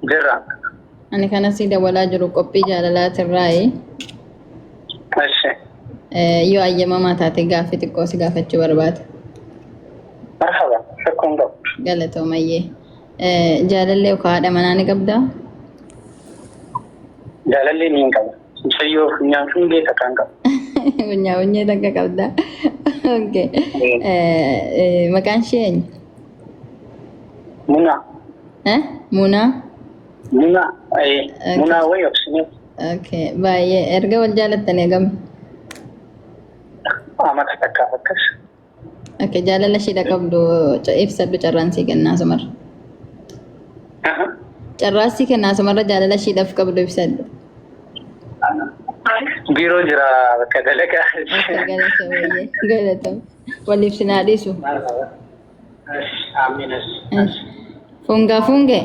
Jirra. Ani kana sii dawwalaa jiru qophii jaalalaatirraayi. Eshi. Yoo ayyamamaa taate gaaffii xiqqoo si gaafachuu barbaada. Marhaba. Rakkoon qabu. Galatoomayyee. Jaalallee yookaan haadha manaa ni qabdaa? Jaalallee ni hin qabu. Mucayyoo funyaan funyee takka hin qabu. Funyaa funyee takka qabda. Okay. Maqaan ishee eenyu? Munaa. Eh? Munaa? Munaa. Munaa wayi obsinee. Okay. Baay'ee erga wal jaalattanii hagam? Amata takkaaf akkas. Okay, jaalala ishiidha qabdu ibsadhu carraan sii kennaa asumarra. Carraa sii kennaa asumarra jaalala ishiidhaaf qabdu ibsadhu. Biiroo jira bakka dalagaa. Okay, galatoomi baay'ee. Galatoomi. Waliif sinaa dhiisu. Amiin. Fungaa fungee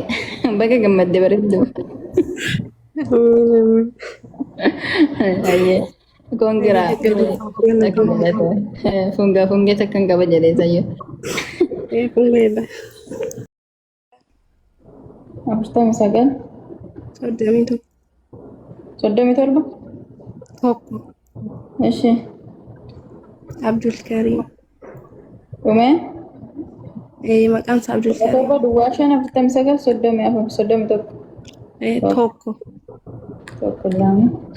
baga gammadde bareeddu. Baay'ee. Kongiraa. Fungaa fungee takka hin qaba jedhee sayyoo. Fungeedha. 49. 31. 37. 1. Ishi. Abdul Karim. Dhumee. Maqaan isaa Abdul Karim. 7 duwwaa 5 49 34 31. 1. 1 2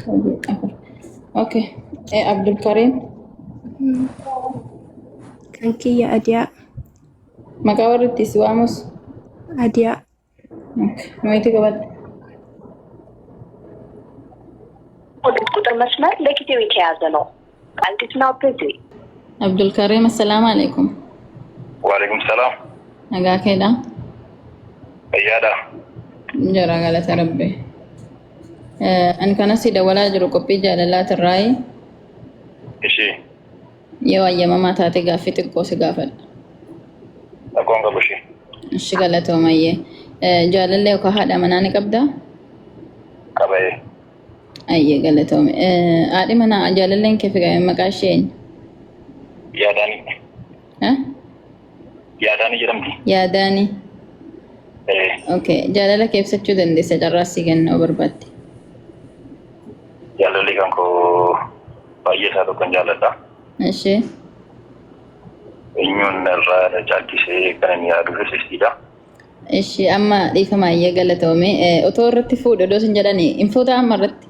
3 4. Okay. Abdul Karim. Kan kiyya Adiyaa. Maqaa warri itti si waamus. Adiyaa. Okay. Wayitii qabadhu. ሁለት ቁጥር መስመር ለጊዜው የተያዘ ነው። Call is now busy. Abdul Karim, assalaamu alaikum. Waalaikum salaam. Nagaa keedha. Fayyaadha. Jara galata rabbi. Ani kanas si dawalaa jiru qophii jaalalaatirraayi. Ishii Yoo ayyamamaa taate gaaffii xiqqoo si gaafadha. Rakkoon qabu ishii. Ishi galatoomayyee. Jaalallee yookaan haadha manaa ni qabdaa? Qabayee. Ayyee galatoome. Haadhi manaa jaalalleen kee fi maqaa ishee eenyu? Yaadaanii. Eh? Yaadaanii jedhamti. Yaadaanii. Ee. Okay. Jaalala kee ibsachuu dandeessa carraa sii kenna yoo barbaadde. Jaalalli kan koo baay'ee isaa tokkon jaalladha. Ishee. Eenyuun irraa caalchisee kan inni yaaduufis isiidha. Ishi amma dhiifama ayyee galatoome. Otoo irratti fuudhe odoo sin jedhani hin fuutaa amma irratti?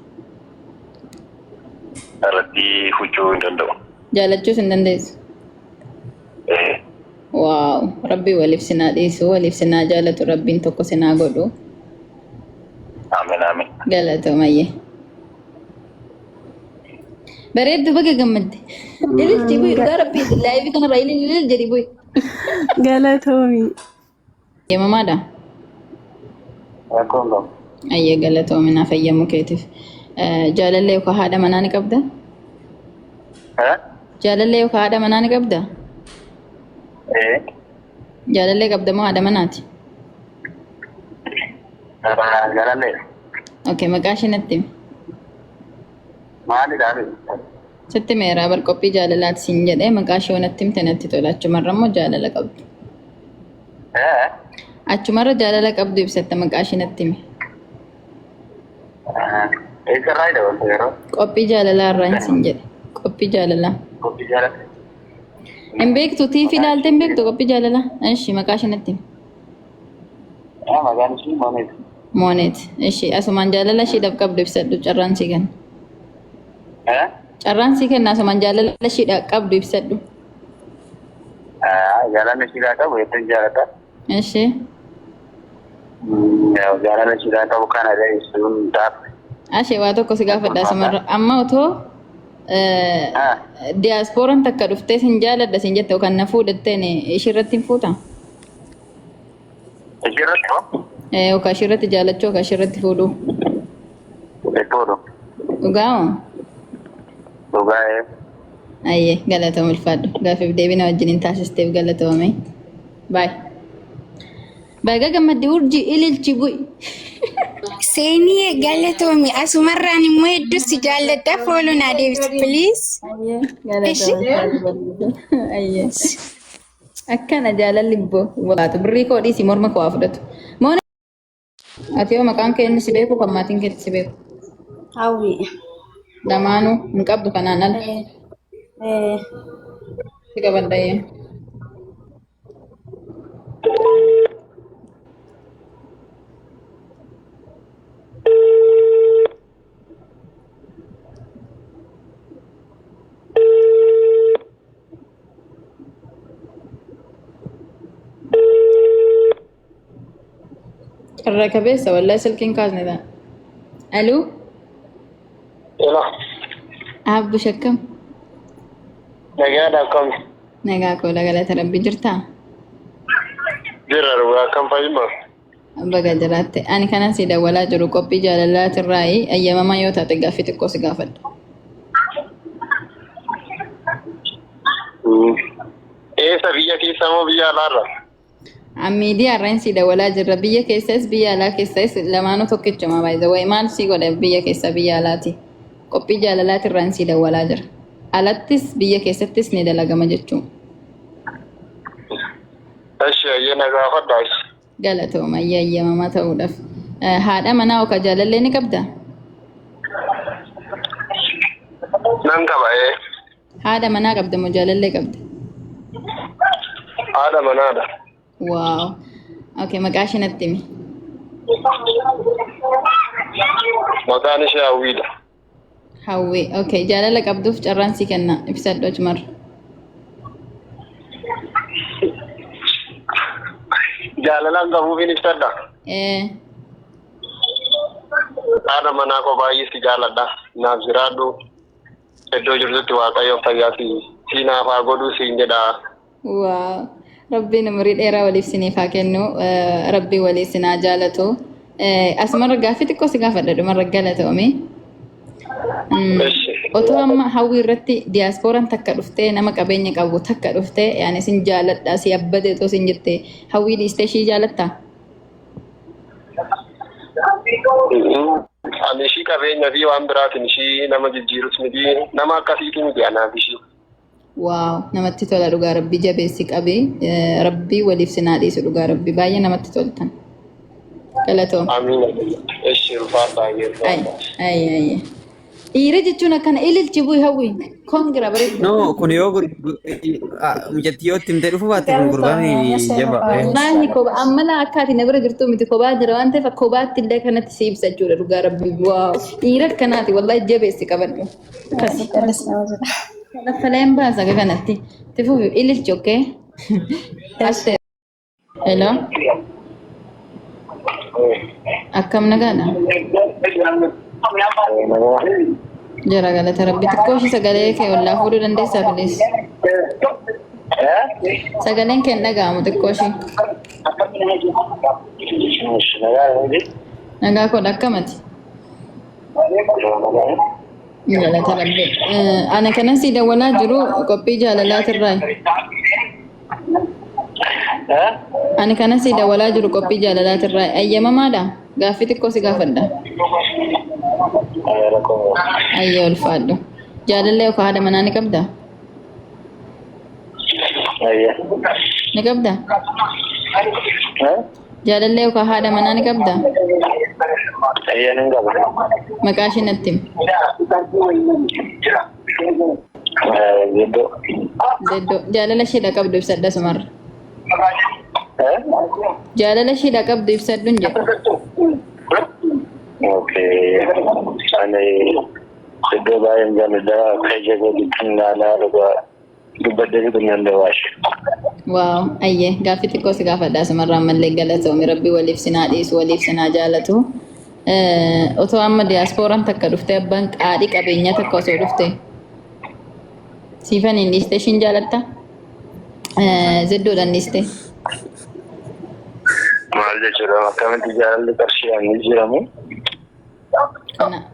Irratti fuchuu hin danda'u. Jaalachuus hin dandeessu. Ee. Waaw rabbi waliif sinaa dhiisu waliif sinaa jaalatu rabbiin tokko sinaa godhu. Amiin amiin. Galatooma ayyee. Bareeddu baga gammadde. Ililchi bu'i dhugaa rabbii live kanarraa ilil ilil jedhi bu'i. Galatoomi. Deemamaadha. Rakkoon qabu. Ayyee galatoomi naa fayyamuu keetiif. Jaalallee yookaan haadha manaa ni qabda? Eh? Jaalallee yookaan haadha manaa ni qabda? Eh? Jaalallee qabda moo haadha manaati? Jaalallee. Okay, maqaa ishee natti himi. Maalidha? Sitti meeraa bar qophii jaalalaati siin jedhee maqaa ishee yoo natti himte natti tola. Achumarra immoo jaalala qabdu. Eh? Achumarra jaalala qabdu ibsatta maqaa ishee natti himi. Eessarraa hidha wanta yeroo? Qophii jaalalaa irraa hin siin jedhe. Qophii jaalalaa. Qophii jaalala. Hin beektu tiifi ilaalte hin beektu qophii jaalalaa. Ishi maqaa ishee natti himi. Maqaan ishii Mooneet. Mooneet. Ishi asumaan jaalala ishiidhaaf qabdu ibsadhu carraan sii kenna. Eh? Carraan sii kenna asumaan jaalala ishiidhaaf qabdu ibsadhu. Jaalala ishiidhaa qabu hedduun jaalladha. Ishi. Jaalala ishiidhaa qabu kana ibsuun ta'a. Ashee waa tokko si gaafadha asumarra. Amma otoo diyaaspooraan takka dhuftee sin jaaladha sin jette yookaan na fuudhatteen ishiirratti hin fuutaa? Ishiirratti hoo? Yookaan ishiirratti jaalachuu yookaan ishiirratti fuudhuu. Fuudhu. Dhugaa moo? Dhugaa ee. Ayyee galatoom ulfaadhu. Gaaffiif deebii na wajjin hin taasisteef galatoome. Baay. Baga gammadde urjii ililchi bu'i. Seenii galatoomi asumarraan immoo hedduu si jaalladha follow naa deebisi please. Ayyee galatoom ulfaadhu. Ayyee. Akkana jaalalli boo waatu birrii koo dhiisi morma koo haa fudhatu. Moona Ati yoo maqaan kee inni si beeku kan maatiin keetti si beeku. Hawwii. Lamaanuu hin qabdu kanaan ala. Eh, eh, Si qabadha. Carraa qabeessa wallahi silkiin kaasne ta'a. Aluu Hello. Abbu shakkam. Nagaadha akkam? Nagaa koola galata rabbi jirtaa? Jira dhugaa akkam fayyuma? Baga jiraatte. Ani kanan si dawwalaa jiru qophii jaalalaatirraayi ayyamamaa yoo taate gaaffii xiqqoo si gaafadha. Eessa biyya keessa moo biyya alaarra? Miidiyaa irraan si dawwalaa jirra. Biyya keessas biyya alaa keessas lamaanuu tokkichuma baay'ee. Wayi maal si godha biyya keessa biyya alaati? Qophii jaalalaatirraan si dawwalaa jira. Alattis biyya keessattis ni dalagama jechuudha. Eshi ayyee na gaafadha. Galatooma ayyamamaa ta'uudhaaf. Haadha manaa oka jaalallee ni qabdaa? Nan qaba ee. Haadha manaa qabda moo jaalallee qabda? Haadha manaadha. Waaw. Okay, maqaa ishee natti himi. Maqaan ishee Hawwiidha. Hawwii. Okay, jaalala qabduuf carraan sii kenna. Ibsadhu achumarra. Jaalalaan qabuufin ibsadha. Eh, Haadha manaa koo baay'ee si jaaladha. Naaf jiraadhu. Iddoo jirtutti Waaqayyo fayyaa si si naaf haa godhu siin jedha. Waaw. Rabbiin umurii dheeraa waliif siniif haa kennu. Rabbiin waliif sin haa jaalatu. Asumarra gaaffii xiqqoo si gaafadha dhumarra galatoome. Eshi. Otoo amma hawwii irratti diyaaspooraan takka dhuftee nama qabeenya qabu takka dhuftee yaani sin jaaladha si abbate otoo sin jette hawwii dhiistee ishii jaalattaa? Ani ishii qabeenya fi waan biraatiin ishii nama jijjiirus miti. Nama akkasiitu miti anaaf ishii. Waaw namatti tola dhugaa rabbii jabeessi qabee rabbii waliif sin haa dhiisu dhugaa rabbii baay'ee namatti toltan. Galatoom. Amiin. Eshi ulfaadha ayyee Ay ulfaadha. ay ay. Dhiira jechuun akkana ililchi bu'i hawwi kongira bareedu. No, kun yoo mucattii yoo itti himtee dhufuu baatte kun gurbaan jaba. Wallaahi koba amma laa akka ati na bira jirtu miti kobaa jira waan ta'eef kobaatti illee kanatti si ibsa jechuudha dhugaa rabbii. Waaw dhiira akkanaati wallaahi jabeessi qabadhu. Akkasi. Laffaleen baasa akka kanatti. Itti fufi ililchi okay. Aste. Hello. Akkam nagaadha? Jara galata rabbi xiqqoo ishee sagalee kee ollaa fuudhuu dandeessaa bilis. Sagaleen kee hin dhaga'amu xiqqoo ishee. Nagaa koodha akkamati? Galata rabbi. Ana kanan si dawwalaa jiru qophii jaalalaatirraa. Ani kanan si dawwalaa jiru qophii jaalalaatirraa. Ayyamamaadha? Gaaffii xiqqoo si gaafadha. Ayyee ulfaadhu. Jaalallee yookaan haadha manaa ni qabdaa? Ni qabdaa? Jaalallee yookaan haadha manaa ni qabdaa? Maqaa ishee natti himi. Zeddoo. Jaalala isheedha qabdu ibsadha sumarra. Jaalala isheedha qabdu ibsadhu hin jedhu. Okay. Ani iddoo baay'een jaalladha. Akka ija kootitti ilaalaa dhugaa dubbadhee fixuu hin danda'u ishee. Waaw ayyee gaaffii xiqqoo si gaafadha asumarraa ammallee galatoomi rabbi waliif sin haa dhiisu waliif sin haa jaalatu. Otoo amma diyaaspooraan takka dhuftee abbaan qaadhii qabeenyaa takka osoo dhufte siifan hin dhiiste ishiin jaalatta zeddoodhaan dhiiste. Maal jechuudha akkamitti jaalalli qarshiidhaan jijjiiramu?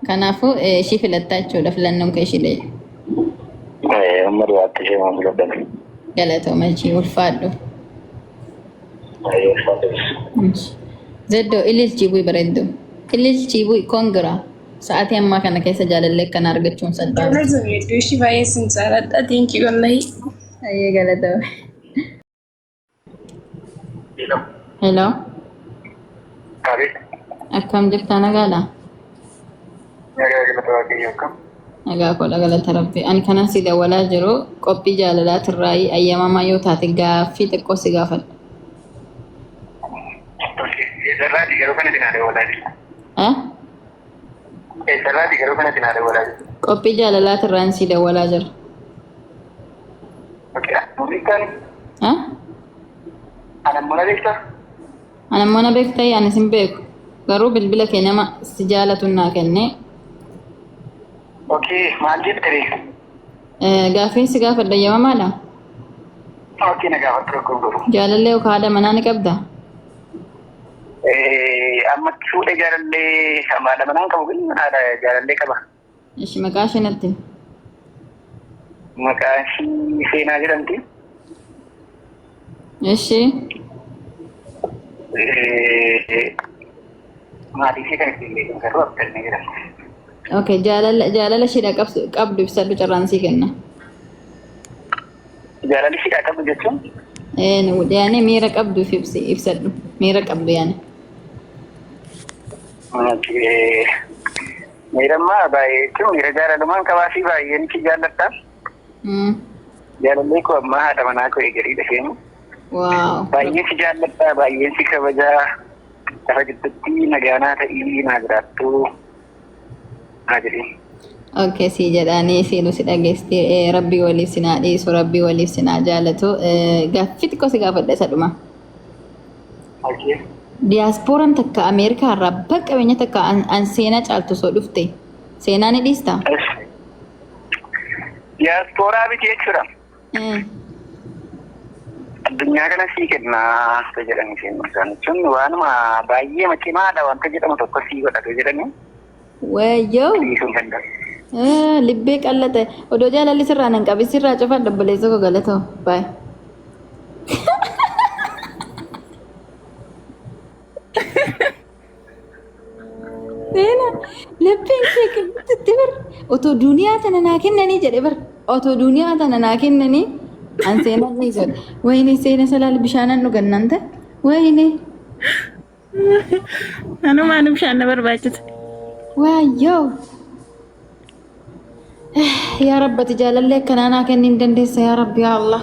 Kanaafuu ishii filattaa jechuudha filannoon kee ishii dhee. Amma du'aatti ishee waan filadhan. Galatooma ishii ulfaadhu. Zeddoo ililchii bu'i bareeddu. Ililchii bu'i kongira. Sa'aatii ammaa kana keessa jaalallee akkana argachuun salphaa miti. Galatoomi hedduu ishii baay'ee sin jaaladha. Thank you wallahi. Ayyee galatoome. Hello. Akkam jirta nagaadha? Nagaa galata Waaqayyoo akkam? Nagaa koodha galata Rabbi. Ani kanan si dawwalaa jiru qophii jaalalaatirraayi ayyamamaa yoo taate gaaffii xiqqoo si gaafadha. Eessarraati garuu kanatti naa dawwalaa jirta? Eh? Eessarraati garuu kanatti naa dawwalaa jirta? Qophii jaalalaatirraan si dawwalaa jira. Okay. Muuziqaan Eh? ana immoo na beektaa? Ani ammoo na beektaa ani sin beeku. Garuu bilbila kee nama si jaalatu naa kenne. Okay, maal jette ree? Gaaffiin si gaafadha ayyamamaadha? Okay, na gaafadhu rakkoo hin qabu. Jaalallee yookaan haadha manaa ni qabdaa? Ammatti fuudhee jaalallee haadha manaa hin qabu garuu haadha jaalallee qaba. Ishi maqaa ishee natti himi. Maqaan ishii Seenaa jedhamti. Ishi Maatii ishee kan ittiin beekamu garuu Abdannee jedhamti. Okay, jaalala jaalala isheedha qabdu ibsadhu carraan sii kenna. Jaalala isheedhaa qabdu jechuun? Yaani miira qabduuf ibsi ibsadhu. Miira qabdu yaani. Okay. Miira ammaa baay'ee jechuun miira jaalalumaan qabaa fi baay'een ishee jaalladha. Jaalallee koo ammaa haadha manaa koo egeriidha isheen. Waaw. Baay'een si jaalladha, baay'een si kabajaa. Lafa jirtutti nagaa naa ta'ii naa jiraattu naa jedheen. Okay, sii jedhaanii siinuu si dhageessti. Rabbii waliif si naa dhiisu, rabbii waliif si naa jaalatu. Gaaffii xiqqoo si gaafadha isa dhuma. Okay. Diyaaspooraan takka Ameerikaa irraa abbaa qabeenya takka an seenaa caaltu osoo dhufte seenaa ni dhiistaa? Diyaaspooraa miti jechuudha. Addunyaa kana sii kenna wanta jedhanii seenuu isaan jechuun waanuma baay'ee cimaadha wanta jedhamu tokko sii godhatu jedhanii Wayyoo! dhiisuu hin danda'u. Libbee qallate odoo jaalalli sirraa nan qabi sirraa cufadha obboleessa koo galatoo. Baay. Seena lapheen kee qabdutti bar otoo duniyaa tana naa kennanii jedhe bar otoo duniyaa tana naa kennanii an seenaa dhiisan wayne seena salaal bishaanan dhugannaan ta'e wayne Anumaan bishaan na barbaachisa. Waayyoo. Yaa Rabbati jaalallee akkanaa naa kenni hin dandeessa yaa Rabbi yaa Allah.